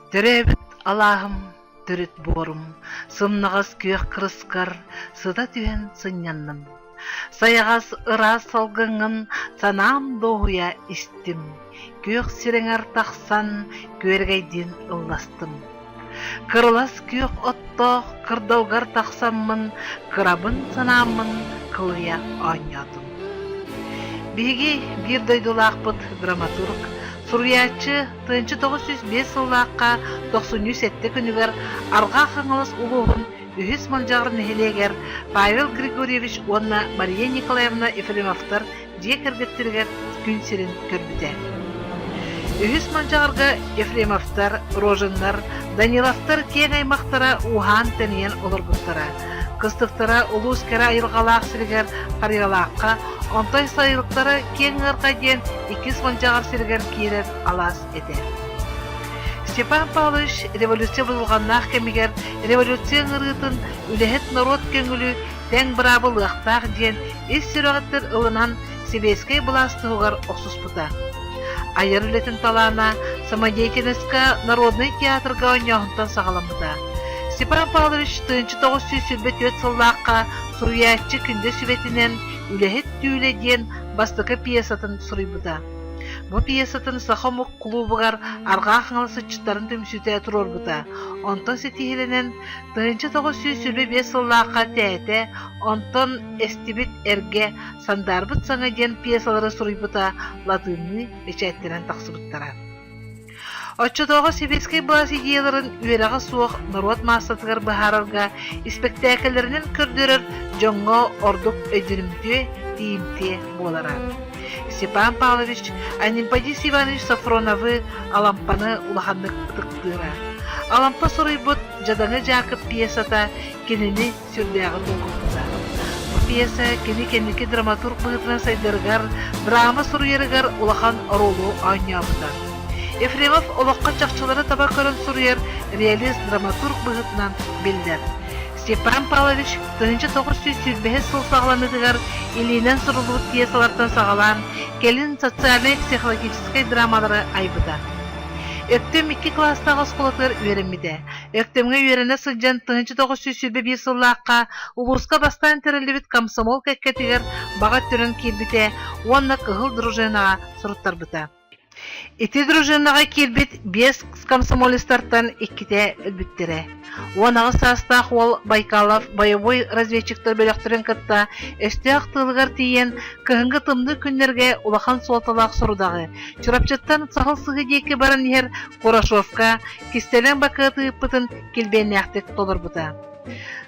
Төрөөбүт алааһым, төрүт буорум, сымнаҕас күөх кырыскар сыта түһэн сынньанным. Сайаҕас ыраас салгыҥҥын санаам дуоһуйа истим, күөх сирэҥэр тахсан күөрэгэйдиин ылластым. Кырылас күөх оттоох кырдалгар тахсаммын, кырабын санааммын кылыйа оонньоотум. Биһиги биир дойдулаахпыт драматург, суруйааччы 1905 сыллаахха тохсунньу сэттэ күнүгэр Арҕаа Хаҥалас улууһун Үһүс Малдьаҕар нэһилиэгэр Павел Григорьевич уонна Мария Николаевна Ефремовтар дьиэ кэргэттэригэр күн сирин көрбүтэ. Үһүс Малдьаҕарга Ефремовтар, Рожиннар, Даниловтар киэҥ аймахтара ууһаан-тэнийэн олорбуттара. Кыстыктара улуус кэрэ айылҕалаах сиригэр Харыйалаахха, онтон сайылыктара Киэҥ Ыарҕа диэн Иккис Малдьаҕар сиригэр киирэр алаас этэ. Степан Павлович революция будулҕаннаах кэмигэр революция ыҥырыытын үлэһит норуот көҥүлү тэҥ быраабы ылыахтаах диэн ис сүрэҕиттэн ылынан сэбиэскэй былаас туһугар охсуспута. Айар үлэтин талаана самодеятельноска народнай театрга оонньооһунтан саҕаламмыта. Степан Павлович 1924 сыллаахха суруйааччы Күндэ сүбэтинэн «Үлэһит түүлэ» диэн бастакы пьесатын суруйбута. Бу пьесатын саха омук кулуубугар Арҕаа Хаҥалас ыччаттарын түмсүүтэ туруорбута. Онтон ситиһиилэнэн 1925 сыллаахха Тээтэ, онтон Эстибит эргэ, Сандаарбыт саҥа диэн пьесалары суруйбута латыынныы бэчээттэнэн тахсыбыттара. Оччотооҕу сэбиэскэй былаас идеяларын үөрэҕэ суох норуот маассатыгар быһаарарга испэктээкэллэринэн көрдөрөр дьоҥҥо ордук өйдөнүмтүө, тиийимтиэ буолара. Степан Павлович Анемподист Иванович Софроновы Алампаны улаханнык ытыктыыра. Алампа суруйбут «Дьадаҥы Дьаакып» пьесата кинини сүрдээҕин долгуппута. Бу пьеса кини кэнники драматург быһыытынан сайдарыгар, драма суруйарыгар улахан оруолу оонньообута. Ефремов олоххо чахчылары таба көрөн суруйар реалист-драматург быһыытынан биллэр. Степан Павлович 1925 сыл саҕаланыытыгар илиинэн суруллубут пьесалартан саҕалаан, кэлин социальнай-психологическай драмалары айбыта. Өктөм икки кылаастаах оскуолатыгар үөрэммитэ. Өктөмҥө үөрэнэ сылдьан 1921 сыллаахха улууска бастаан тэриллибит комсомол кэккэтигэр баҕа өттүнэн киирбитэ уонна Кыһыл дружинаҕа суруттарбыта. Ити дружинаҕа киирбит биэс комсомолецтартан иккитэ өлбүттэрэ. 18 саастаах уол Байкалов бойобуой разведчиктар бөлөхтөрүн кытта өстөөх тыылыгар тиийэн кыһыҥҥы тымныы күннэргэ улахан суолталаах сорудаҕы Чурапчыттан Саһыл Сыһыы диэки баран иһэр Курашовка кистэлэҥ бакыат ыыппытын килбиэннээхтик толорбута.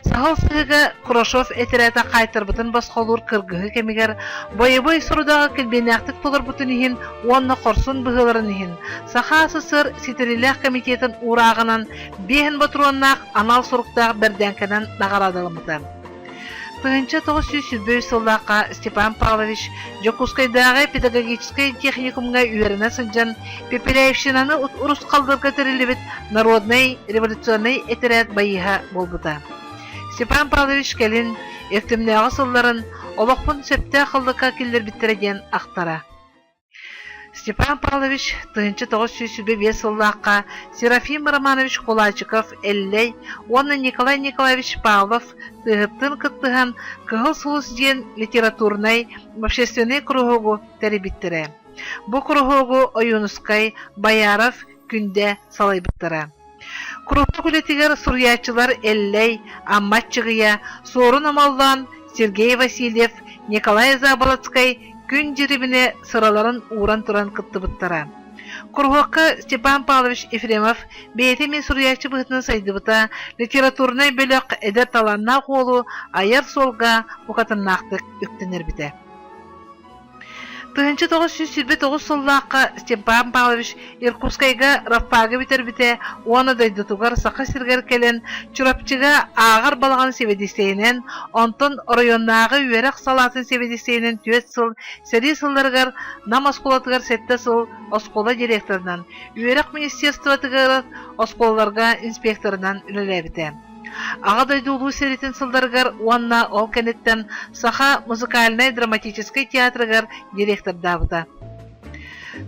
Саһыл Сыһыыга Курашов этэрээтэ хаайтарбытын босхолуур кыргыһыы кэмигэр бойобуой сорудаҕы килбиэннээхтик толорбутун иһин уонна хорсун быһыыларын иһин Саха СССР ситириилээх комитетын уурааҕынан биэһин ботуруоннаах анал суруктаах бэрдээҥкэнэн наҕараадаламмыта. 1923 сыллаахха Степан Павлович Дьокуускайдааҕы педагогическай техникумҥа үөрэнэ сылдьан Пепеляевщинаны урусхалларга тэриллибит народнай революционнай этэрээт байыһа буолбута. Степан Павлович кэлин Эртимнээҕи сылларын олохпун сөптөөх ыллыкка киллэрбиттэрэ диэн ахтара. Степан Павлович 1925 сыллаахха Серафим Романович Кулачиков Эллэй уонна Николай Николаевич Павлов тыаһыттыын кыттыһан «Кыһыл сулус» диэн литературнай, общественнай куруһуогу тэрийбиттэрэ. Бу куруһуогу Ойуунускай, Бояров, Күндэ салайбыттара. Куруһуок үлэтигэр суруйааччылар Эллэй, Амма Аччыгыйа, Суорун Омоллоон, Сергей Васильев, Николай Заболоцкай күн дьирибинэ сыраларын ууран туран кыттыбыттара. Куруһуокка Степан Павлович Ефремов бэйэтэ эмиэ суруйааччы быһыытынан сайдыбыта, литературнай бөлөх эдэр талааннаах уолу айар суолга букатыннаахтык үктэнэрбитэ. 1929 сыллаахха Степан Павлович Иркутскайга рабфагы бүтэрбитэ уонна дойдутугар Саха сиригэр кэлэн Чурапчыга ааҕар балаҕан сэбиэдиссэйинэн, онтон оройуоннааҕы үөрэх салаатын сэбиэдиссэйинэн түөрт сыл, сэрии сылларыгар Нам оскуолатыгар сэттэ сыл оскуола директорынан, үөрэх министерствотыгар оскуолаларга инспекторынан үлэлээбитэ. Аҕа дойду Улуу сэриитин сылларыгар уонна ол кэнниттэн Саха музыкальнай-драматическай театрыгар директордаабыта.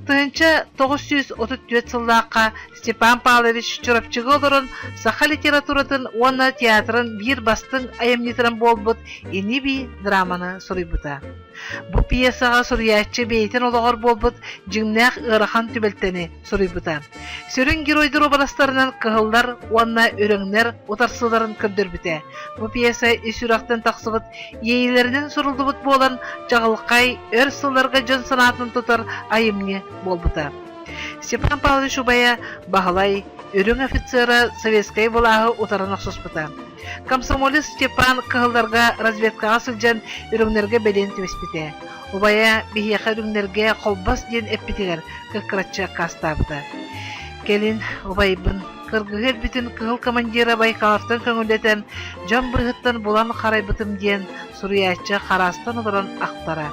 1934 сыллаахха Степан Павлович Чурапчыга олорон саха литературатын уонна театрын биир бастыҥ айымньытынан буолбут «Ини-бии» драманы суруйбута. Бу пьесаҕа суруйааччы бэйэтин олоҕор буолбут дьиҥнээх ыарахан түбэлтэни суруйбута. Сүрүн геройдар уобарастарынан кыһыллар уонна үрүҥнэр утарсыыларын көрдөрбүтэ. Бу пьеса ис сүрэхтэн тахсыбыт иэйиилэринэн суруллубут буолан, чаҕылхай, өр сылларга дьон санаатын тутар айымньы буолбута. Степан Павлович убайа Баһылай үрүҥ офицера советскай былааһы утаран охсуспута. Комсомолец Степан кыһылларга разведкаҕа сылдьан үрүҥнэргэ бэлиэн түбэспитэ. Убайа биһиэхэ үрүҥнэргэ холбос диэн эппитигэр кыккыраччы аккаастаабыта. Кэлин убайбын кыргыһыы өлбүтүн кыһыл командира Байкаловтан көҥүллэтэн дьон быыһыттан булан харайбытым диэн суруйааччы хараастан олорон ахтара.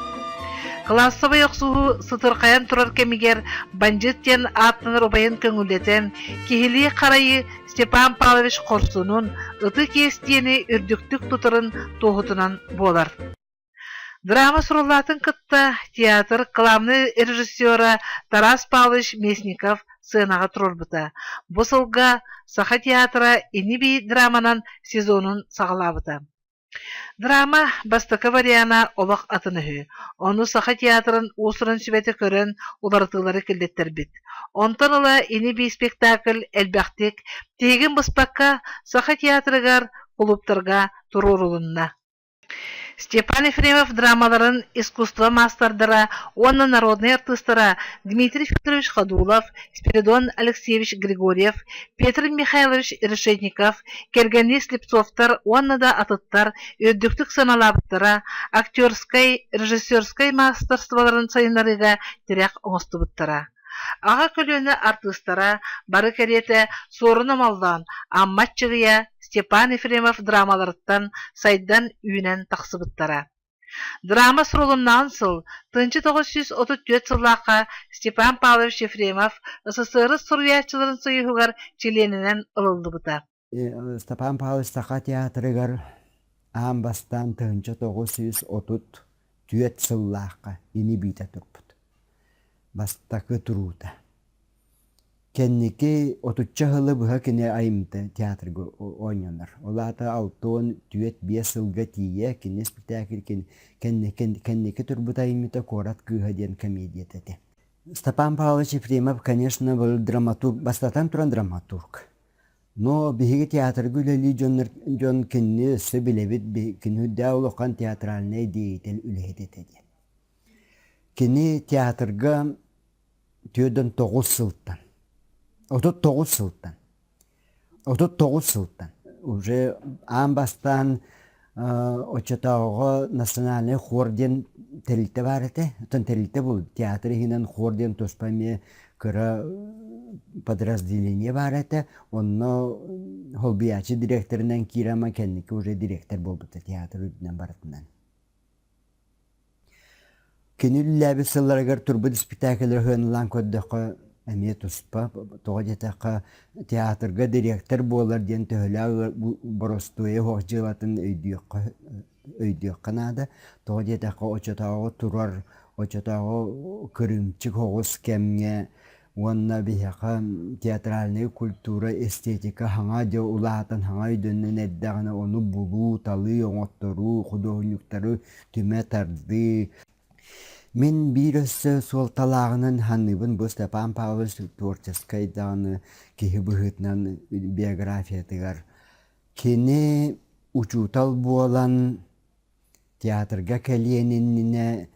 Кылаассабай охсуһуу сытырхайан турар кэмигэр бандьыыт диэн ааттанар убайын көҥүллэтэн, киһилии харайыы Степан Павлович хорсунун, ытык иэс диэни үрдүктүк тутарын туоһутунан буолар. Драма суруллаатын кытта театр кылаабынай режиссера Тарас Павлович Местников сыанаҕа туруорбута. Бу сылга Саха театра ини-бии драманан сезонун саҕалаабыта. Драма бастакы вариана олох атын үһү. Ону Саха театрын уус-уран сүбэтэ көрөн уларытыылары киллэттэрбит. Онтон ыла ини-бии спектакль элбэхтик, тиһигин быспакка Саха театрыгар, кулууптарга туруорулунна. Степан Ефремов драмаларын искусство маастардара уонна народнай артыыстара Дмитрий Федорович Ходулов, Спиридон Алексеевич Григорьев, Петр Михайлович Решетников, кэргэннии Слепцовтар уонна да атыттар үрдүктүк сыаналаабыттара, актерскай, режиссерскай маастарстволарын сайыннарыыга тирэх оҥостубуттара. Аҕа көлүөнэ артыыстара бары кэриэтэ Суорун Омоллоон, Амма Аччыгыйа, Степан Ефремов драмаларыттан сайдан-үүнэн тахсыбыттара. Драма сурулуннаҕын сыл 1934 сыллаахха Степан Павлович Ефремов СССР суруйааччыларын союһугар чилиэнинэн ылыллыбыта. Степан Павлович Саха театрыгар аан бастаан 1934 сыллаахха ини-биитэ турбут. Бастакы туруута. Кэнники отучча сылы быһа кини айымты театрга оонньонор. Ол аата 64-5 сылга тиийэ кини спектакль кэнники турбут айымньыта «Куорат кыыһа» диэн комедията этэ. Степан Павлович Ефремов, конечно, был драматург, бастатан туран драматург. Но биһиги театрга үлэлии дьоннор дьон кинини өссө билэбит, кини үрдээх улахан театральнай деятель үлэһит этэ диэн. Кини театрга 49 сылтан, 39 сылтан, 39 сылтан уже аан бастаан оччотооҕу национальный хор диэн тэрилтэ баар этэ. Оттон тэрилтэ бу театр иһинэн хор диэн туспа эмиэ кыра подразделение баар этэ. Онно холбуйааччы директорынан киирэн кэнники уже директор буолбута театр үрдүнэн барытынан. Кини үлэлээбит сылларыгар турбут испитээкиллэри сыаналаан көрдөххө, эмиэ туспа, тоҕо диэтэххэ, театрга дириэктэр буолар диэн төһөлөөх боростуойа суох дьыалатын өйдүөххэ өйдүөххэ наада. Тоҕо диэтэххэ, оччотооҕу турар, оччотооҕу кырыымчык оҕус кэмҥэ Уонна биһиэхэ театральнай культура, эстетика саҥа дьэ улаатан, саҥа өйдөнөн эрдэҕинэ ону булуу, талыы, оҥотторуу, худуоһунньуктары түмэ тардыы. Мин биир өссө суолталааҕынан саныыбын бу Степан Павлович творческай даҕаны киһи быһыытынан биографиятыгар. Кини учуутал буолан театрга кэлиэн иннинэ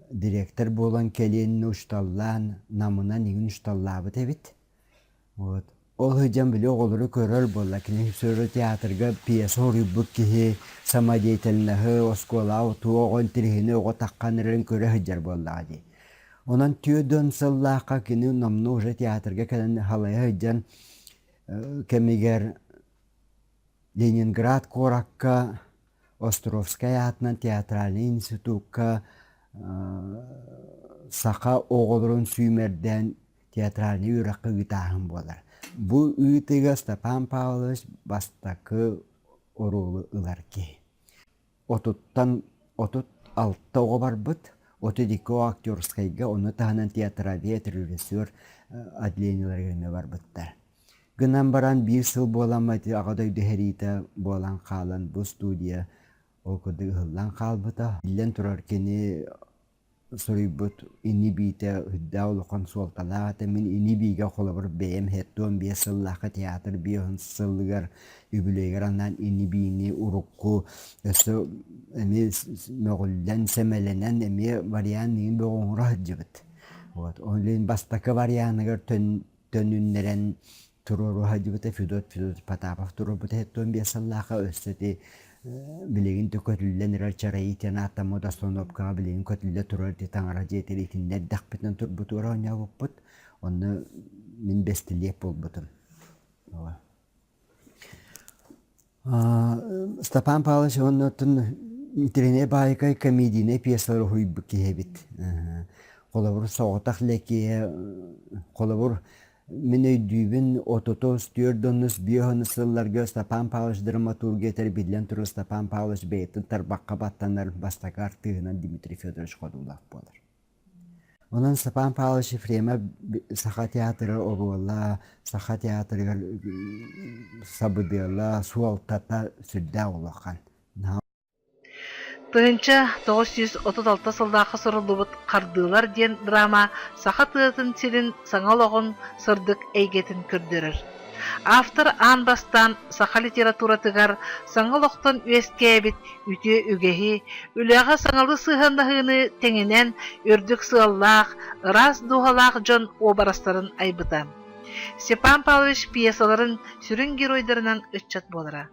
Дириэктэр буолан кэлиэннэ учууталлаан, Намынан иҥин учууталлаабыт эбит. Вот. Ол сылдьан били оҕолору көрөр буолла. Кини сөрө театрга пьеса суруйбут киһи самодеятельноһы, оскуолаҕа туох оҕо интэриэһинэй оҕо таххан эрэрин көрө сылдьар буоллаҕа дии. Онон 40 сыллаахха кини номнуо уже театрга кэлэн халайа сылдьан кэмигэр Ленинград куоракка Островскай аатынан театральнай институкка саха оҕолорун сүүмэрдээн театральнай үөрэххэ ыытааһын буолар. Бу ыытыыга Степан Павлович бастакы оруолу ылар киһи. Отуттан 36 оҕо барбыт. 32 актерскайга, ону таһынан театровед, режиссер отделениеларыгар эмиэ барбыттар. Гынан баран биир сыл буолан Аҕа дойду сэриитэ буолан хаалан бу студия ол курдук ыһыллан хаалбыта. Биллэн турар кини суруйбут ини-биитэ үрдээх улахан суолталаах этэ. Мин ини-биигэ холобур бэйэм 75 сыллаахха театр биэһин сылыгар үбүлүөйүгэр анаан ини-биини урукку өссө эмиэ мөҕүллэн, сэмэлэнэн эмиэ вариант иҥин бөҕө оҥоро сылдьыбыт. Вот. Ол иһин бастакы варианыгар төнүннэрэн туруору сылдьыбыта Федот Федотович Потапов туруорбута 75 сыллаахха өссө ити билигин көтүллэн эрэр Чарайы диэн ааттаммыт остановкаҕа билигин көтүллэ турар ити таҥара дьиэтин итиннэ эрдэхпитинэ турбутугар оонньообуппут. Онно мин бэстилиэт буолбутум. Степан Павлович уонна оттон интэриэһинэй баайыкай комедийнай пьесалары уһуйбут киһи эбит. Холобур, соҕотох Лэкиэ, холобур, мин өйдүүбүн отутус, түөрт онус, биэс онус сылларга Степан Павлович драматургия этэр биллэн турар Степан Павлович бэйэтин тарбахха баттанар бастакы артыыһынан Дмитрий Федорович Ходулов буолар. Онон Степан Павлович Ефремов Саха театра оруола, Саха театрыгар сабыдыала, суолтата сүрдээх улахан. 1936 сыллаахха суруллубут «Хардыылар» диэн драма саха тыатын сирин саҥа олоҕун сырдык эйгэтин көрдөрөр. Автор аан бастаан саха литературатыгар саҥа олохтон үөскээбит үтүө үгэһи, үлэҕэ саҥалыы сыһыаннаһыыны тэҥинэн үрдүк сыаллаах, ыраас дууһалаах дьон уобарастарын айбыта. Степан Павлович пьесаларын сүрүн геройдарынан ыччат буолара.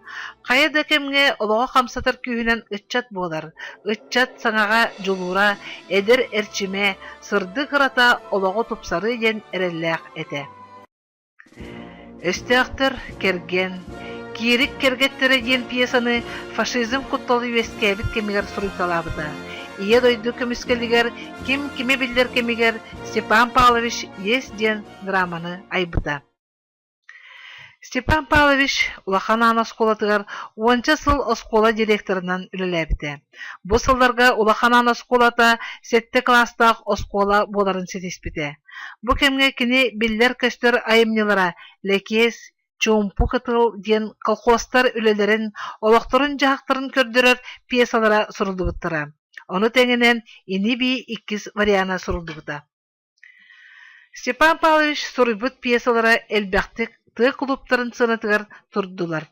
Хайа да кэмҥэ олоҕу хамсатар күүһүнэн ыччат буолар. Ыччат саҥаҕа дьулуура, эдэр эрчимэ, сырдык ырата олоҕу тупсарыы диэн эрэллээх этэ. Өстөөхтөр кэргэн, Киирик кэргэттэрэ диэн пьесаны фашизм куттала үөскээбит кэмигэр суруйталаабыта. Ийэ дойду көмүскэлигэр ким кими биллэр кэмигэр Степан Павлович Есть диэн драманы айбыта. Степан Павлович Улахан Аан оскуолатыгар уонча сыл оскуола директорынан үлэлээбитэ. Бу сылларга Улахан Аан оскуолата сэттэ кылаастаах оскуола буоларын ситиспитэ. Бу кэмҥэ кини биллэр-көстөр айымньылара «Лэкиэс», «Чуумпу кытыл» диэн колхозтар үлэлэрин, олохторун-дьаһахтарын көрдөрөр пьесалара суруллубуттара. Ону тэҥинэн «Ини-бии» иккис вариана суруллубута. Степан Павлович суруйбут пьесалара элбэхтик тыа кулууптарын сыанатыгар турдулар.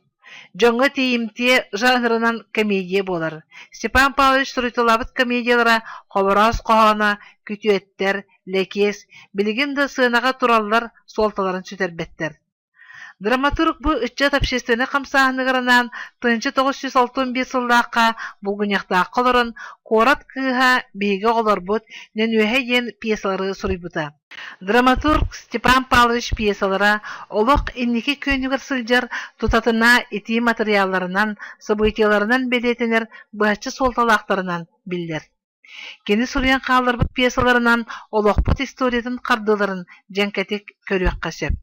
Дьоҥҥо тиийимтиэ жанрынан комедия буолар. Степан Павлович суруйталаабыт комедиялара «Хобороос хоһооно», «Күтүөттэр», «Лэкиэс» билигин да сыанаҕа тураллар, суолталарын сүтэрбэттэр. Драматург бу ыччат общественнай хамсааһыныгар анаан 1961 сыллаахха Булгунньахтаахха олорон «Куорат кыыһа, биһиги оҕолорбут, Нөнүөһэ» диэн пьесалары суруйбута. Драматург Степан Павлович пьесалара олох инники күөнүгэр сылдьар тутатына итии матырыйаалларынан, событиеларынан бэлиэтэнэр быһаччы суолталаахтарынан биллэр. Кини суруйан хаалларбыт пьесаларынан олохпут историятын хардыыларын дьэҥкэтик көрүөххэ сөп.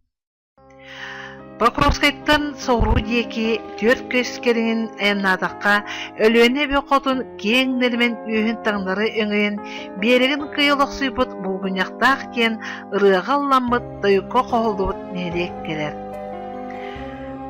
Покровскайтан соҕуруу диэки түөрт көс кэриҥин айаннаатахха, Өлүөнэ эбэ хотун киэҥ нэлэмэн үөһүн таҥнары өҥөйөн, биэрэгин кыйа олохсуйбут Булгунньахтаах диэн ырыаҕа ылламмыт тойукка хоһуллубут нэһилиэк кэлэр.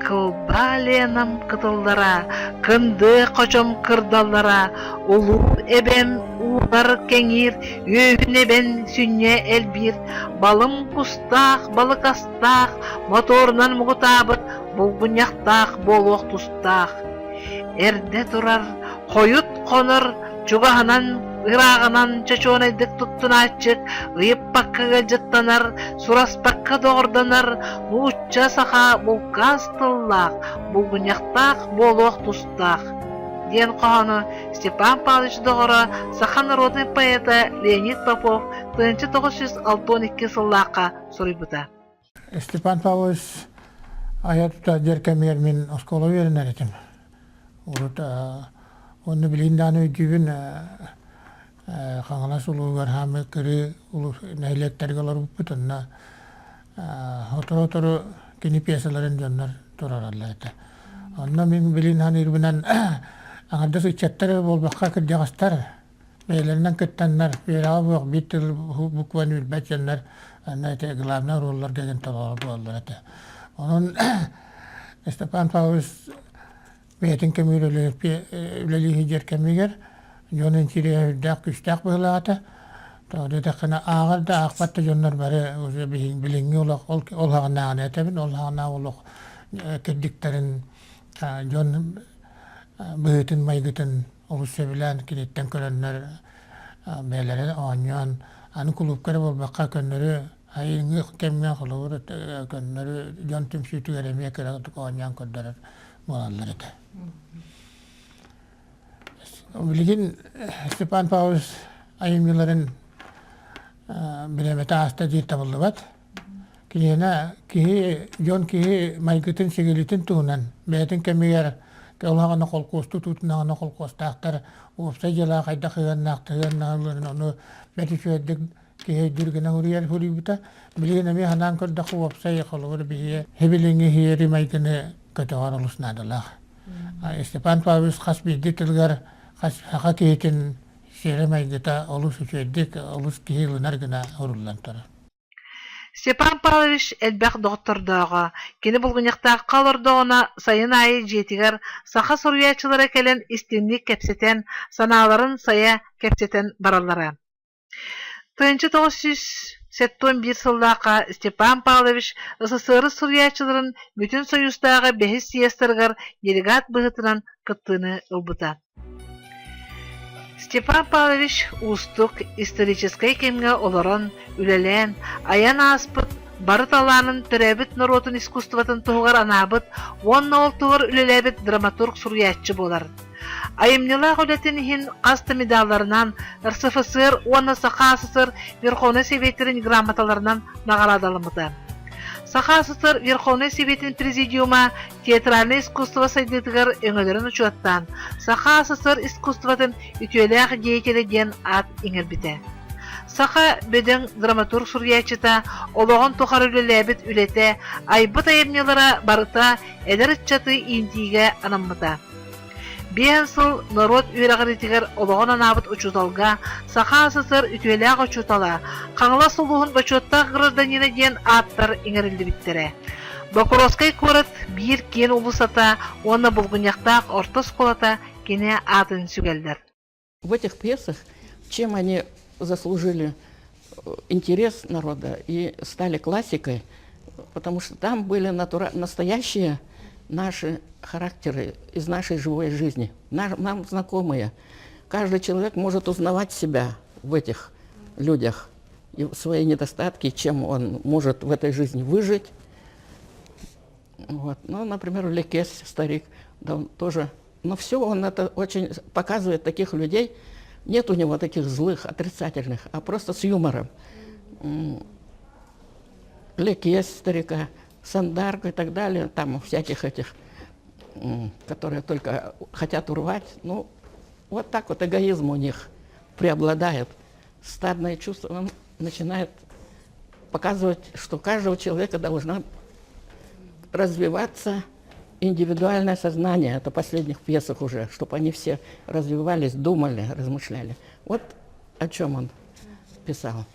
Кылбаа Ленам кытыллара, кындыы хочом кырдаллара, улуу эбэм уунар кэҥиир, үөһүн эбэн сүнньэ элбиир, балым кустаах, балык астаах, мотуорунан муҥутаабыт булгунньахтаах буолуох тустаах. Эрдэ турар, хойут хонор, чугаһынан, ырааҕынан чочуонайдык туттунааччы, ыйыппакка ыалдьыттанар, сураспакка доҕордонор, нуучча саха булкаас тыллаах, булгунньахтаах буолуох тустаах диэн хоһоону Степан Павлович доҕоро, саха народнай поэта Леонид Попов 1962 сыллаахха суруйбута. Степан Павлович айа тута дьэр кэмигэр мин оскуола үөрэнэр этим. Урут уонна билигин даҕаны өйдүүбүн Хаҥалас улууһугар хаамыы кырыы нэһилиэктэргэ олорбуппут онно сотору-сотору кини пьесаларын дьоннор турараллар этэ. Онно мин билигин саныырбынан аҥардас ыччаттар эрэ буолбакка кырдьаҕастар. Бэйэлэринэн кыттаннар, үөрэҕэ буох биир тыл букваны билбэт дьоннор аны ити главнай оруолларга гэн толорор буолаллар этэ. Онон Степан Павлович бэйэтин кэмигэр үлэлии сылдьар кэмигэр дьон интириэһэ үрдээх күүстээх быһыылаах этэ. Тоҕо диэтэххинэ ааҕар да аахпат да дьоннор бары уже билиҥҥи олох ол ол саҕанааҕыны этэбин, ол саҕанааҕы олох кирдиктэрин дьон быһыытын майгытын олус сөбүлээн киниттэн көрөннөр бэйэлэрэ оонньоон аны кулуупка эрэ буолбакка көннөрү айыҥҥы кэмҥэ холобур көннөрү дьон түмсүүтүгэр эмиэ кыратык оонньоон көрдөрөр буолаллар этэ. Билигин Степан Павлович айымньыларын бириэмэтэ ааста диир табыллыбат. Киниэнэ киһи, дьон киһи майгытын-сигилитин туһунан бэйэтин кэмигэр улахан холкуос тутуутунаҕына холкуостаахтар уопсай дьыалаҕа хайдах сыһыаннаах сыһыаннаһалларын ону бэрт үчүгэйдик киһи өйдүүр гына суруйар суруйбута. Билигин эмиэ санаан көрдөххө уопсай холобур биһиги билиҥҥи сиэри майгыны көтөҕөр олус наадалаах. Степан Павлович хас биирдии тылыгар хас саха киһитин сиэрэ-майгыта олус үчүгэйдик, олус киһи ылынар гына суруллан турар. Степан Павлович элбэх доҕоттордооҕо, кини Булгунньахтаахха олордоҕуна сайын аайы дьиэтигэр саха суруйааччылара кэлэн истиҥник кэпсэтэн, санааларын сайа кэпсэтэн бараллара. 1971 сыллаахха Степан Павлович СССР суруйааччыларын Бүтүн Союзтааҕы бэһис съезтэригэр делегат быһыытынан кыттыыны ылбыта. Степан Павлович уустук историческай кэмҥэ олорон, үлэлээн, айан ааспыт бары талаанын төрөөбүт норуотун искусствотын туһугар анаабыт уонна ол туһугар үлэлээбит драматург-суруйааччы буолар. Айымньылаах үлэтин иһин хас да медалларынан, РСФСР уонна Саха СССР Верховнай Сэбиэттэрин грамоталарынан наҕараадаламмыта. Саха СССР Верховнай Сэбиэтин Президиума театральнай искусство сайдыытыгар өҥөлөрүн учуоттаан, Саха СССР искусствотын үтүөлээх деятелэ диэн аат иҥэрбитэ. Саха бөдөҥ драматург суруйааччыта олоҕун тухары үлэлээбит үлэтэ, айбыт айымньылара барыта эдэр ыччаты иитиигэ анаммыта. Биэһэн сыл норуот үөрэҕириитигэр олоҕун анаабыт учууталга Саха СССР үтүөлээх учуутала, Хаҥалас улууһун бочуоттаах гражданина диэн ааттар иҥэриллибиттэрэ. Бокуруоскай куорат биир киэн уулуссата уонна Булгунньахтаах орто оскуолата кини аатын сүгэллэр. В этих пьесах, чем они заслужили интерес народа и стали классикой, потому что там были натура... настоящие наши характеры из нашей живой жизни, нам знакомые. Каждый человек может узнавать себя в этих людях, и свои недостатки, чем он может в этой жизни выжить. Вот. Ну, например, Лекес, старик, да, он тоже но все он это очень показывает таких людей. Нет у него таких злых, отрицательных, а просто с юмором. Лекес старика, Сандарку и так далее, там всяких этих, которые только хотят урвать. Ну, вот так вот эгоизм у них преобладает. Стадное чувство, он начинает показывать, что каждого человека должна развиваться индивидуальное сознание, это в последних пьесах уже, чтобы они все развивались, думали, размышляли. Вот о чем он писал.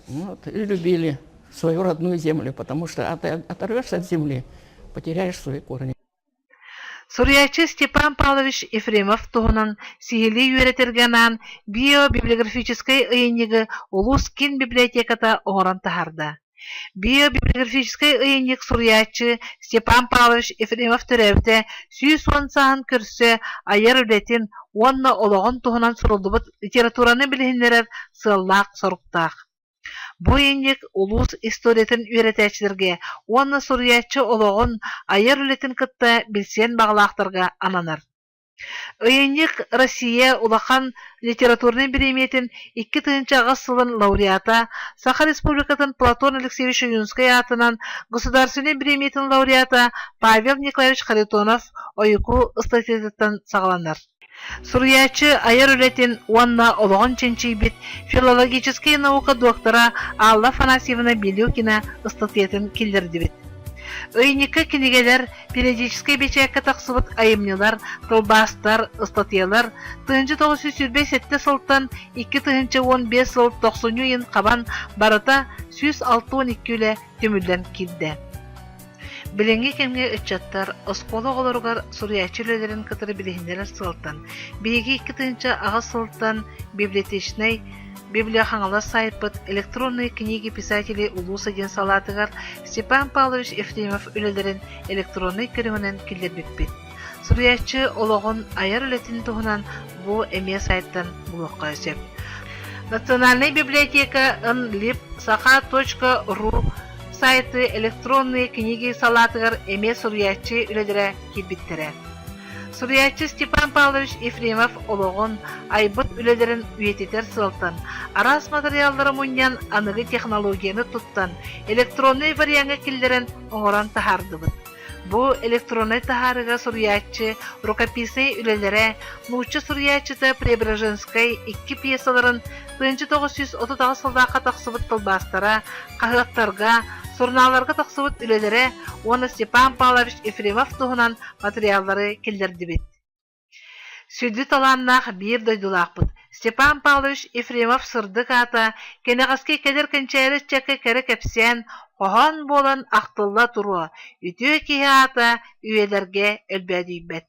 Вот, и любили свою родную землю, потому что оторвешься от земли, потеряешь свои корни. Суруйааччы Степан Павлович Ефремов туһунан сиһилии үөрэтэргэ анаан биобиблиографическай ыйынньыгы улуус киин библиотеката оҥорон таһаарда. Биобиблиографическай ыйынньык суруйааччы Степан Павлович Ефремов төрөөбүтэ 110 сааһын көрсө айар үлэтин уонна олоҕун туһунан суруллубут литератураны билиһиннэрэр сыаллаах-соруктаах. Бу ыйынньык улуус историятын үөрэтээччилэргэ уонна суруйааччы олоҕун, айар үлэтин кытта билсиэн баҕалаахтарга ананар. Ыйынньык Россия улахан литературнай бириэмийэтин 2008 сылын лауреата, Саха Республикатын Платон Алексеевич Ойуунскай аатынан Государственнай бириэмийэтин лауреата Павел Николаевич Харитонов Ойуку ыстатыйатыттан саҕаланар. Суруйааччы айар үлэтин уонна олоҕун чинчийбит филологическай наука доктора Алла Афанасьевна Билюкина ыстатыйатын киллэрдибит. Ыйынньыкка кинигэлэр, периодическай бэчээккэ тахсыбыт айымньылар, тылбаастар, ыстатыйалар 1927 сылтан 2015 сыл тохсунньу ыйын хабан барыта 162 үлэ түмүллэн киирдэ. Билиҥҥи кэмҥэ ыччаттар оскуола оҕолоругар суруйааччы үлэлэрин кытары билиһиннэрэр сыалтан, биһиги 2008 сылтан библиотечнай Библия Хаҥалас сайтпыт «Электронные книги писателей улууса» диэн салаатыгар Степан Павлович Ефремов үлэлэрин электроннай көрүҥүнэн киллэрбиппит. Суруйааччы олоҕун айар үлэтин туһунан бу эмиэ сайтан булуохха сөп. Национальная библиотека НЛИП саха.ру сайты электронные книги салаатыгар эмиэ суруйааччы үлэлэрэ киирбиттэрэ. Суруйааччы Степан Павлович Ефремов олоҕун, айбыт үлэлэрин үйэтитэр сыалтан, араас матырыйааллары мунньан аныгы технологияны туттан, электроннай вариаҥҥа киллэрэн оҥорон таһаардыбыт. Бу электроннай таһаарыыга суруйааччы рукописнай үлэлэрэ, нуучча суруйааччыта Преображенскай икки пьесаларын 1938 сыллаахха тахсыбыт тылбаастара, хаһыаттарга, сурунаалларга тахсыбыт үлэлэрэ уонна Степан Павлович Ефремов туһунан матырыйааллары киллэрдибит. Сүдү талааннаах биир дойдулаахпыт Степан Павлович Ефремов сырдык аата кэнэҕэски кэлэр кэнчээри ыччакка кэрэ кэпсээн, хоһоон буолан ахтылла туруо, үтүө киһи аата үйэлэргэ өлбөөдүйбэт.